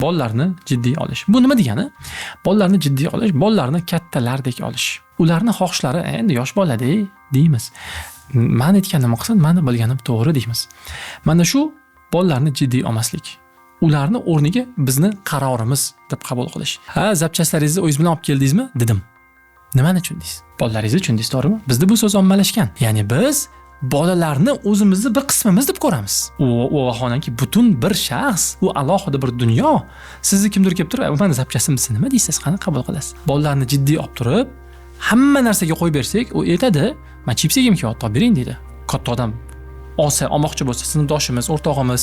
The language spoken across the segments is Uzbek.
Bolalarni jiddiy olish. Bu nima degani? Bolalarni jiddiy olish, bolalarni kattalardek olish. Ularni xohishlari endi yosh bolada deymiz. Men aytganimni qilsin, meni bilganim to'g'ri deymiz. Mana shu bolalarni jiddiy olmaslik. Ularni o'rniga bizni qarorimiz deb qabul qilish. Ha, zapchaslaringizni o'zingiz bilan olib keldingizmi? Dedim. Nimani uchun deysiz? Bolalaringiz uchun deysiz, to'g'rimi? Bizda bu so'z ommalashgan. Ya'ni biz bolalarni o'zimizni bir qismimiz deb ko'ramiz. U vaholanki butun bir shaxs, u alohida bir dunyo. Sizni kimdir kelib turib, "Mani zapchasim" desa nima deysiz? Qani qabul qilasiz? Bolalarni jiddiy olib turib, hamma narsaga qo'yib bersak, u aytadi, "Men chips yegim kelyapti, olib bering" deydi. Katta odam olsa, olmoqchi bo'lsa, sinfdoshimiz, o'rtog'imiz,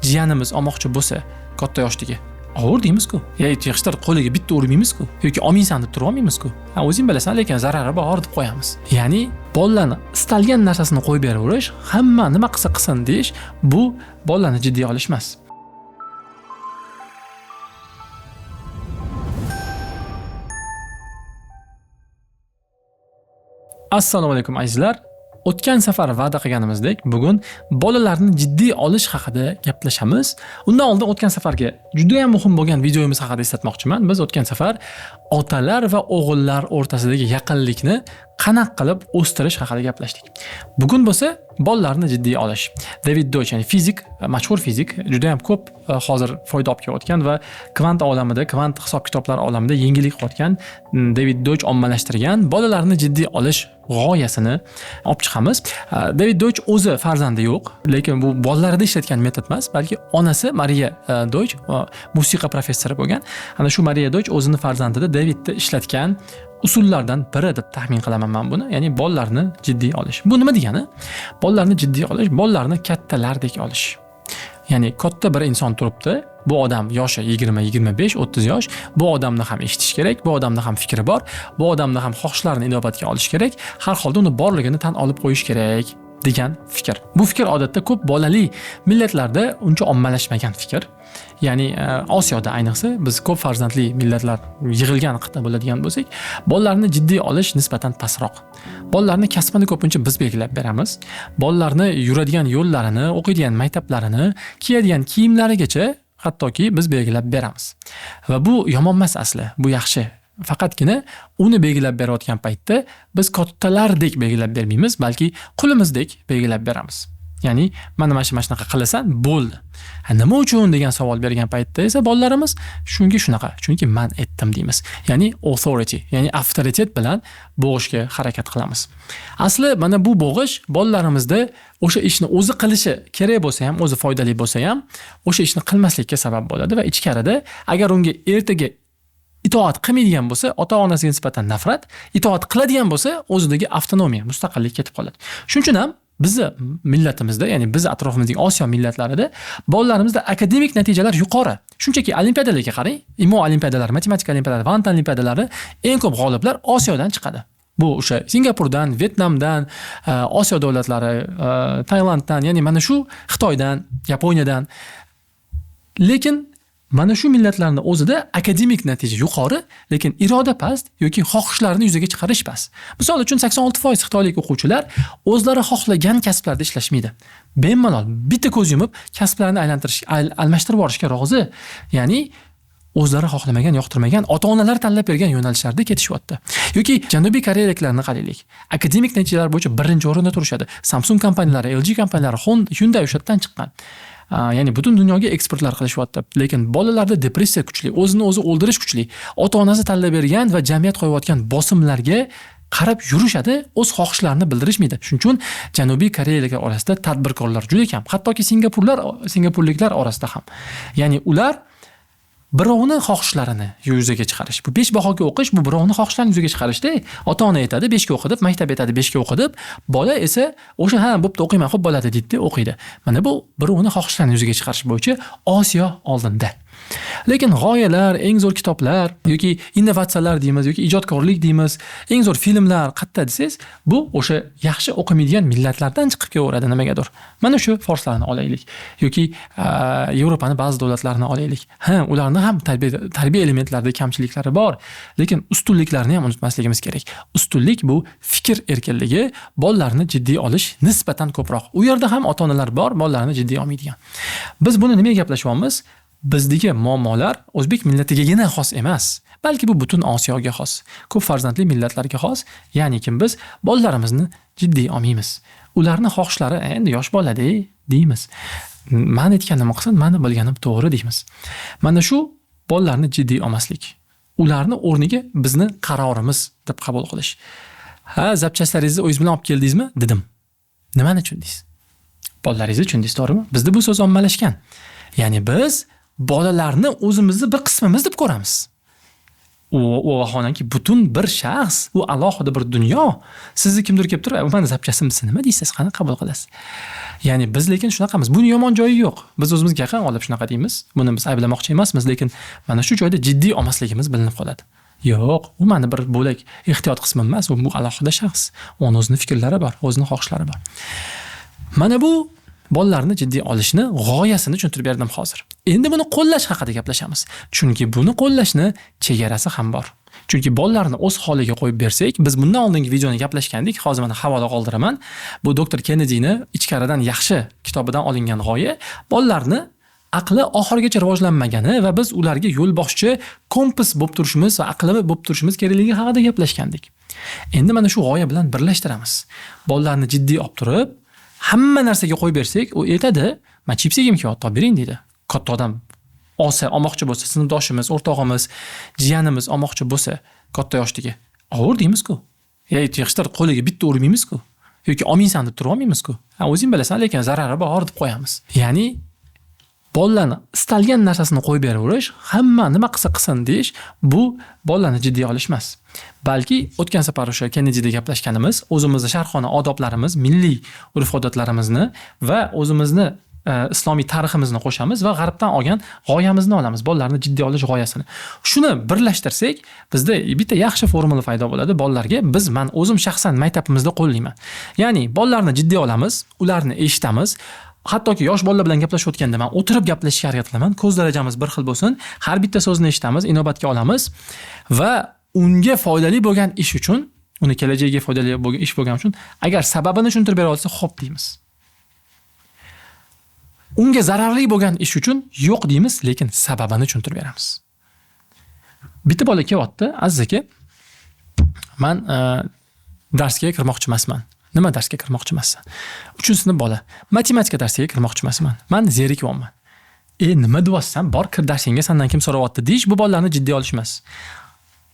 jiyanimiz olmoqchi bo'lsa, katta yoshdagi og'ir deymiz-ku. Ya yig'ishtir qo'liga bitta urmaymiz-ku yoki olmaysan deb turib olmaymiz-ku. Ha, o'zing bilasan, lekin zarari bor deb qo'yamiz. Ya'ni bolalarni istalgan narsasini qo'yib beraverish, hamma nima qilsa qilsin deyish, bu bolalarni jiddiy olish emas. Assalomu alaykum azizlar. O'tgan safar va'da qilganimizdek, bugun bolalarni jiddiy olish haqida gaplashamiz. Undan oldin o'tgan safargi juda ham muhim bo'lgan videomiz haqida eslatmoqchiman. Biz o'tgan safar otalar va o'g'illar o'rtasidagi yaqinlikni qanaqa qilib o'stirish haqida gaplashdik. Bugun bo'lsa bolalarni jiddiy olish. David Deutsch, ya'ni fizik, mashhur fizik, juda ham ko'p hozir foyda olib kelayotgan va kvant olamida, kvant hisob-kitoblar olamida yengillik qilayotgan David Deutsch ommalashtirgan bolalarni jiddiy olish g'oyasini olib chiqamiz. David Deutsch o'zi farzandi yo'q, lekin bu bolalarida ishlatgan metod emas, balki onasi Mariya Deutsch musiqa professori bo'lgan. Ana shu Mariya Deutsch o'zini farzandida Davidni ishlatgan usullardan biri deb taxmin qilaman men buni. Ya'ni bolalarni jiddiy olish. Bu nima degani? Bolalarni jiddiy olish, bolalarni kattalardek olish. Ya'ni katta bir inson turibdi, bu odam yoshi 20, 25, 30 yosh, bu odamni ham eshitish kerak, bu odamni ham fikri bor, bu odamni ham xohishlarini inobatga olish kerak, har holda uni borligini tan olib qo'yish kerak degan fikr. Bu fikr odatda ko'p bolali millatlarda uncha ommalashmagan fikr. Ya'ni Osiyoda ayniqsa biz ko'p farzandli millatlar yig'ilgan qit'a bo'ladigan bo'lsak, bolalarni jiddiy olish nisbatan pastroq. Bolalarni kasbini ko'pincha biz belgilab beramiz. Bolalarni yuradigan yo'llarini, o'qiydigan maktablarini, kiyadigan kiyimlarigacha hattoki biz belgilab beramiz. Va bu yomon emas asli, bu yaxshi. Faqatgina uni belgilab berayotgan paytda biz kattalardek belgilab bermaymiz, balki qulimizdek belgilab beramiz. Ya'ni mana mana shunaqa qilasan, bo'ldi. Ha, nima uchun degan savol bergan paytda esa bolalarimiz shunga shunaqa, chunki men aytdim deymiz. Ya'ni authority, ya'ni avtoritet bilan bo'g'ishga harakat qilamiz. Asli mana bu bo'g'ish bolalarimizda o'sha ishni o'zi qilishi kerak bo'lsa ham, o'zi foydali bo'lsa ham, o'sha ishni qilmaslikka sabab bo'ladi va ichkarida agar unga ertaga itoat qilmaydigan bo'lsa, ota-onasiga nisbatan nafrat, itoat qiladigan bo'lsa, o'zidagi avtonomiya, mustaqillik ketib qoladi. Shuning uchun ham bizni millatimizda, ya'ni biz atrofimizdagi Osiyo millatlarida bolalarimizda akademik natijalar yuqori. Shunchaki olimpiadalarga qarang, IMO olimpiadalari, matematika olimpiadalari, Vant olimpiadalari eng ko'p g'oliblar Osiyodan chiqadi. Bu o'sha Singapurdan, Vyetnamdan, Osiyo davlatlari, Tailanddan, ya'ni mana shu Xitoydan, Yaponiyadan. Lekin mana shu millatlarning o'zida akademik natija yuqori, lekin iroda past yoki xohishlarni yuzaga chiqarish past. Misol uchun 86% xitoylik o'quvchilar o'zlari xohlagan kasblarda ishlashmaydi. Bemalol bitta ko'z yumib kasblarni aylantirish, almashtirib yuborishga rozi. Ya'ni o'zlari xohlamagan, yoqtirmagan, ota-onalar tanlab bergan yo'nalishlarda ketishyapti. Yoki Janubiy Koreyaliklarni qaraylik. Akademik natijalar bo'yicha birinchi o'rinda turishadi. Samsung kompaniyalari, LG kompaniyalari, Hyundai o'sha yerdan chiqqan. Ya'ni butun dunyoga eksportlar qilishyapti. Lekin bolalarda depressiya kuchli, o'zini o'zi o'ldirish kuchli. Ota-onasi tanlab bergan va jamiyat qo'yayotgan bosimlarga qarab yurishadi, o'z xohishlarini bildirishmaydi. Shuning uchun Janubiy Koreyaliklar orasida tadbirkorlar juda kam, hattoki singapurliklar orasida ham. Ya'ni ular birovni xohishlarini yuzaga chiqarish. Bu 5 bahoga o'qish, bu birovni xohishlarini yuzaga chiqarishda. Ota-ona aytadi 5 ga o'qi deb, maktab aytadi 5 ga o'qi deb, bola esa o'sha ha bo'pti o'qiyman, xo'p bo'ladi deydi, o'qiydi. Mana bu birovni xohishlarini yuzaga chiqarish bo'yicha Osiyo oldinda. Lekin g'oyalar, eng zo'r kitoblar yoki innovatsiyalar deymiz yoki ijodkorlik deymiz, eng zo'r filmlar qayerda desangiz, bu o'sha yaxshi o'qimaydigan millatlardan chiqib kelaveradi nimagadir. Mana shu forslarni olaylik yoki Yevropani ba'zi davlatlarini olaylik. Ha, ularni ham tarbiya elementlarida kamchiliklari bor, lekin ustunliklarni ham unutmasligimiz kerak. Ustunlik bu fikr erkinligi, bolalarni jiddiy olish nisbatan ko'proq. U yerda ham ota-onalar bor, bolalarni jiddiy olmaydigan. Biz buni nimaga gaplashyapmiz? Bizdagi muammolar o'zbek millatigagina xos emas, balki bu butun Osiyoga xos, ko'p farzandli millatlarga xos. Ya'ni kim biz bolalarimizni jiddiy olmaymiz. Ularni xohishlari endi yosh bolada deymiz. Men aytganimni qilsin, meni bilganim to'g'ri deymiz. Mana shu bolalarni jiddiy olmaslik, ularni o'rniga bizni qarorimiz deb qabul qilish. Ha, zapchastlaringizni o'zingiz bilan olib keldingizmi? Dedim. Nimani tushundingiz? Bolalaringizni tushundingiz, to'g'rimi? Bizda bu so'z ommalashgan. Ya'ni biz bolalarni o'zimizni bir qismimiz deb ko'ramiz. U vaholanki butun bir shaxs, u alohida bir dunyo. Sizni kimdir kelib turib, "Mani zapchasim" desa nima deysiz? Qani qabul qilasiz? Ya'ni biz lekin shunaqamiz. Buni yomon joyi yo'q. Biz o'zimizga yaqin olib shunaqa deymiz. Buni biz ayblamoqchi emasmiz, lekin mana shu joyda jiddiy olmasligimiz bilinib qoladi. Yo'q, u mani bir bo'lak ehtiyot qismim emas, u alohida shaxs. Uni o'zini fikrlari bor, o'zini xohishlari bor. Mana bu bolalarni jiddiy olishni g'oyasini tushuntirib berdim hozir. Endi buni qo'llash haqida gaplashamiz. Chunki buni qo'llashni chegarasi ham bor. Chunki bolalarni o'z holiga qo'yib bersak, biz bundan oldingi videoni gaplashgandik, hozir mana havola qoldiraman. Bu doktor Kennedini ichkaridan yaxshi kitobidan olingan g'oya. Bolalarni aqli oxirigacha rivojlanmagani va biz ularga yo'lboshchi kompas bo'lib turishimiz va aqli bo'lib turishimiz kerakligi haqida gaplashgandik. Endi mana shu g'oya bilan birlashtiramiz. Bolalarni jiddiy olib turib, hamma narsaga qo'yib bersak, u aytadi, "Men chips yegim kelyapti, olib bering" deydi. Katta odam olsa, olmoqchi bo'lsa, sinfdoshimiz, o'rtog'imiz, jiyanimiz olmoqchi bo'lsa, katta yoshdagi, "Ovur" deymiz-ku. Yig'ishtir qo'liga bitta urmaymiz-ku. Yoki olmaysan deb turib olmaymiz-ku. Ha, o'zing bilasan, lekin zarari bor deb qo'yamiz. Ya'ni bolalarni istalgan narsasini qo'yib beraverish, hamma nima qilsa qilsin deyish, bu bolalarni jiddiy olish emas. Balki o'tgan safar o'sha Kennedida gaplashganimiz, o'zimizni sharqona odoblarimiz, milliy urf-odatlarimizni va o'zimizni islomiy tariximizni qo'shamiz va g'arbdan olgan g'oyamizni olamiz, bolalarni jiddiy olish g'oyasini. Shuni birlashtirsak, bizda bitta yaxshi formula paydo bo'ladi bolalarga. Biz, men o'zim shaxsan maktabimizda qo'llayman. Ya'ni bolalarni jiddiy olamiz, ularni eshitamiz. Hattoki yosh bolalar bilan gaplashayotganda men o'tirib gaplashishga harakat qilaman. Ko'z darajamiz bir xil bo'lsin, har bitta so'zni eshitamiz, inobatga olamiz va unga foydali bo'lgan ish uchun, uni kelajagiga foydali bo'lgan ish bo'lgani uchun, agar sababini tushuntirib bera olsa, xo'p deymiz. Unga zararli bo'lgan ish uchun yo'q deymiz, lekin sababini tushuntirib beramiz. Bitta bola kelyapti, Aziz aka, men darsga kirmoqchi emasman. Nima darsga kirmoqchi emassan? 3-sinf bola. Matematika darsiga kirmoqchi emasman. Men zerikyapman. Nima deyapsan? Bor, kir darsingga, sendan kim so'rayapti deyish bu bolalarni jiddiy olish emas.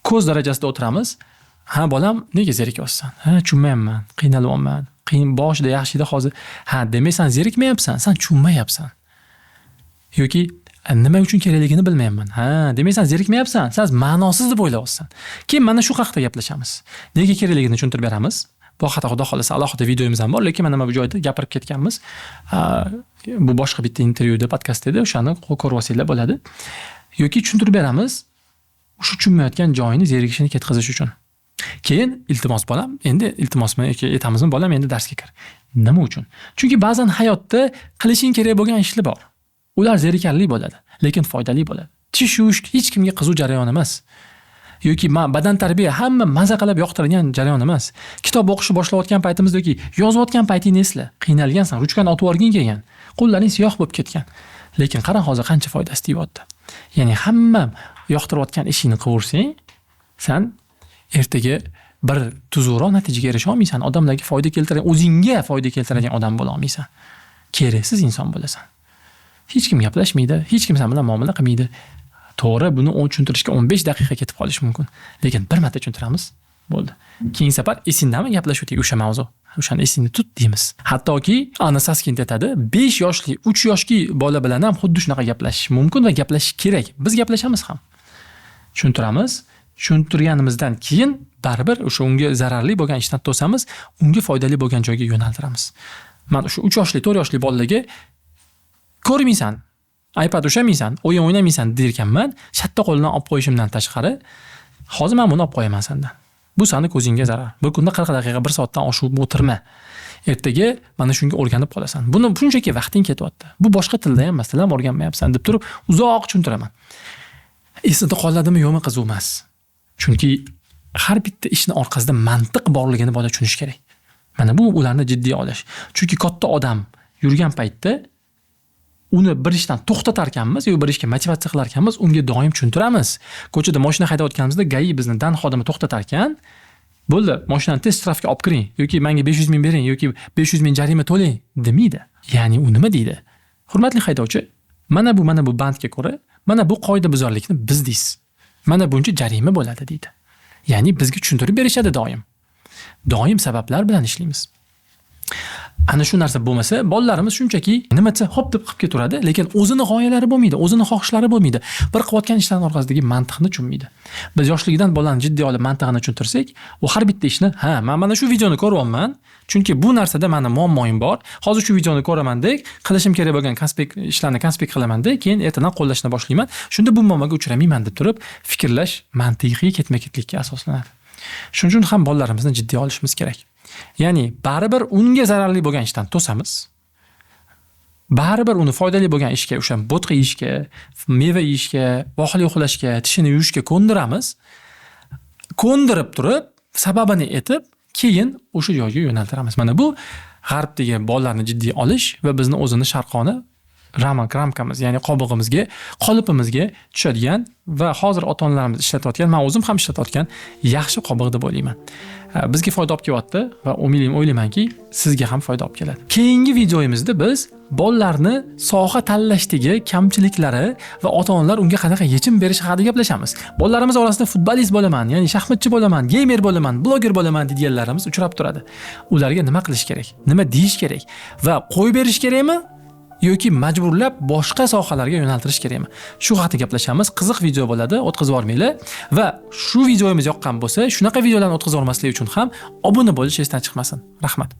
Ko'z darajasida o'tiramiz. Ha, bolam, nega zerikyapsan? Ha, tushunmayapman, qiynalyapman. Qiyin, boshida yaxshi edi, hozir. Ha, demak sen zerikmayapsan, sen tushunmayapsan. Yoki nima uchun kerakligini bilmayapman. Ha, demak sen zerikmayapsan, sen ma'nosiz deb o'ylayapsan. Keyin mana shu haqida gaplashamiz. Nega kerakligini tushuntirib beramiz. Bu haqida Xudo xolasa alohida videomiz ham bor, lekin mana bu joyda gapirib ketganmiz. Bu boshqa bitta intervyuda, podkast edi, o'shani ko'rib olsanglar bo'ladi. Yoki tushuntirib beramiz, o'sha tushunmayotgan joyini, zerikishini ketkazish uchun. Keyin iltimos bolam, endi iltimosmi yoki aytamizmi, bolam, endi darsga kir. Nima uchun? Chunki ba'zan hayotda qilishing kerak bo'lgan ishlar bor. Ular zerikarli bo'ladi, lekin foydali bo'ladi. Tish yuvish hech kimga qiziq jarayon emas. Yoki badan tarbiya hamma maza qilib yoqtirgan jarayon emas. Kitob o'qishni boshlayotgan paytimizda yoki yozayotgan paytingni esla. Qiynalgansan, ruchkani otib yuborging kelgan. Qo'llaring siyoh bo'lib ketgan. Lekin qara hozir qancha foydasi tegyapti. Ya'ni hamma yoqtirayotgan ishingni qilaversang, sen ertaga bir tuzukroq natijaga erisha olmaysan. Odamlarga foyda keltirgan, o'zingga foyda keltiradigan odam bo'la olmaysan. Keraksiz inson bo'lasan. Hech kim gaplashmaydi, hech kim sen bilan muomala qilmaydi. To'g'ri, buni tushuntirishga 15 daqiqa ketib qolishi mumkin. Lekin bir marta tushuntiramiz, bo'ldi. Keyingi safar esingdami gaplashuvdik o'sha mavzu? O'shani esingda tut deymiz. Hattoki Anna Saskind aytadi, 5 yoshli, 3 yoshli bola bilan ham xuddi shunaqa gaplashish mumkin va gaplashish kerak. Biz gaplashamiz ham. Tushuntiramiz. Tushuntirganimizdan keyin baribir o'sha unga zararli bo'lgan ishdan to'samiz, unga foydali bo'lgan joyga yo'naltiramiz. Men o'sha 3 yoshli, 4 yoshli bolalarga ko'rmaysan, iPad ushlamaysan, o'yin o'ynamaysan derkanman, shatta qo'lidan olib qo'yishimdan tashqari, hozir men buni olib qo'yaman sendan. Bu seni ko'zingga zarar. Bir kunda 40 daqiqa, 1 soatdan oshib o'tirma. Ertaga mana shunga o'rganib qolasan. Buni shunchaki vaqting ketyapti. Bu boshqa tilda ham emas, til ham o'rganmayapsan deb turib uzoq tushuntiraman. Esida qoladimi yo'qmi qiziq emas. Chunki har bitta ishni orqasida mantiq borligini bola tushunishi kerak. Mana bu ularni jiddiy olish. Chunki katta odam yurgan paytda Uni bir ishdan to'xtatar ekanmiz yoki bir ishga motivatsiya qilar ekanmiz, unga doim tushuntiramiz. Ko'chada mashina haydayotganimizda ГАИ bizni ДАН xodimi to'xtatar ekan, bo'ldi, mashinani tez shtrafga olib kiring yoki menga 500 ming bering yoki 500 ming jarima to'lang demaydi. Ya'ni u nima deydi? Hurmatli haydovchi, mana bu bandga ko'ra, mana bu qoidabuzarlikni buzdingiz. Mana buncha jarima bo'ladi deydi. Ya'ni bizga tushuntirib berishadi doim. Doim sabablar bilan ishlaymiz. Ana shu narsa bo'lmasa, bolalarimiz shunchaki nima desa, hop deb qilib ketaveradi, lekin o'zini g'oyalari bo'lmaydi, o'zini xohishlari bo'lmaydi. Bir qilayotgan ishlarning orqasidagi mantiqni tushunmaydi. Biz yoshligidan bolani jiddiy olib mantig'ini tushuntirsak, u har bitta ishni, ha, men mana shu videoni ko'ryapman, chunki bu narsada meni muammoyim bor. Hozir shu videoni ko'raman deb, qilishim kerak bo'lgan konspekt ishlarni konspekt qilaman deb, keyin ertadan qo'llashni boshlayman. Shunda bu muammoga uchramayman deb turib, fikrlash mantiqiy ketma-ketlikka asoslanadi. Shuning uchun ham bolalarimizni jiddiy olishimiz kerak. Ya'ni baribir unga zararli bo'lgan ishdan to'samiz. Baribir uni foydali bo'lgan ishga, o'sha bo'tqa yeyishga, meva yeyishga, vaqtli uxlashga, tishini yuvishga ko'ndiramiz. Ko'ndirib turib, sababini aytib, keyin o'sha joyga yo'naltiramiz. Mana bu g'arbdagi bolalarni jiddiy olish va bizni o'zini sharqona ramkamiz, ya'ni qobig'imizga, qolipimizga tushadigan va hozir ota-onalarimiz ishlatayotgan, men o'zim ham ishlatayotgan yaxshi qobiq deb o'ylayman. Bizga foyda olib kelyapti va o'ylaymanki, sizga ham foyda olib keladi. Keyingi videomizda biz bolalarni soha tanlashdagi kamchiliklari va ota-onalar unga qanaqa yechim berish haqida gaplashamiz. Bolalarimiz orasida futbolist bo'laman, ya'ni shaxmatchi bo'laman, geymer bo'laman, bloger bo'laman deganlarimiz uchrab turadi. Ularga nima qilish kerak? Nima deyish kerak? Va qo'yib berish kerakmi yoki majburlab boshqa sohalarga yo'naltirish kerakmi? Shu haqida gaplashamiz. Qiziq video bo'ladi, o'tkazib yubormanglar. Va shu videomiz yoqqan bo'lsa, shunaqa videolarni o'tkazib yubormaslik uchun ham obuna bo'lish esdan chiqmasin. Rahmat.